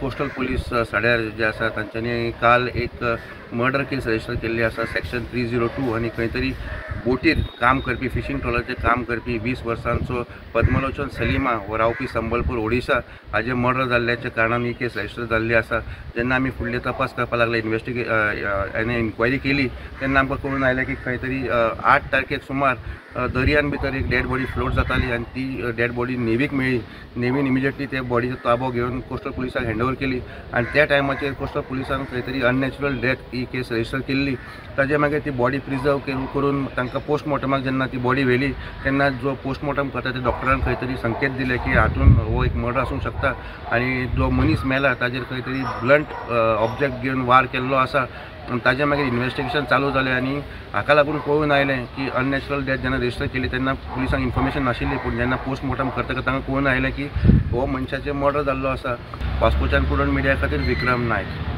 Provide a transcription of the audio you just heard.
Coastal police सड्यार जे आसा तांच्यांनी काल एक मर्डर केस रजिस्टर केल्ली आसा सेक्शन 302 आनी खंय तरी बोटीर काम करपी फिशींग ट्रॉलराचेर काम करपी 20 वर्सांचो पद्मलोचन सलीमा हो रावपी संबलपूर ओडिशा हाजे मर्डर जाल्ल्याच्या कारणान ही केस रजिस्टर जाल्ली आसा. जेन्ना आमी फुडले तपास करपाक लागले, इन्क्वायरी केली तेन्ना आमकां कळून आयलें की खंय तरी 8 तारखेक सुमार दर्यान भितर एक डेड बॉडी फ्लोट जाताली आनी ती डेड बॉडी नेवीक मेळ्ळी. नेवीन इमिजिएटली ते बॉडीचो ताबो घेवन कोस्टल पुलिसांक हँड ओवर केली आनी त्या टायमाचेर कोस्टल पुलिसांक खंय तरी अननॅचरल डेथ ही केस रजिस्टर केल्ली. ताजे मागीर ती बॉडी प्रिजर्व करून तांकां पोस्टमॉर्टमाक जेन्ना ती बॉडी व्हेली तेन्ना जो पोस्टमॉर्टम करता त्या डॉक्टरान खंय तरी संकेत दिले की हातून हो एक मर्डर आसूंक शकता आनी जो मनीस मेला ताजेर खंय तरी ब्लंट ऑब्जेक्ट घेवन वार केल्लो आसा. ताजे मागीर इन्वेस्टिगेशन चालू जालें आनी हाका लागून कळून आयलें की अननॅचरल डेथ जेन्ना रजिस्टर केली तेन्ना पुलिसांक इन्फॉर्मेशन नाशिल्ली, पूण जेन्ना पोस्टमॉर्टम करतकच तांकां कळून आयलें की हो मनशाचेर मर्डर जाल्लो आसा. वास्कोच्यान प्रुडंट मिडिया खातीर विक्रम नायक.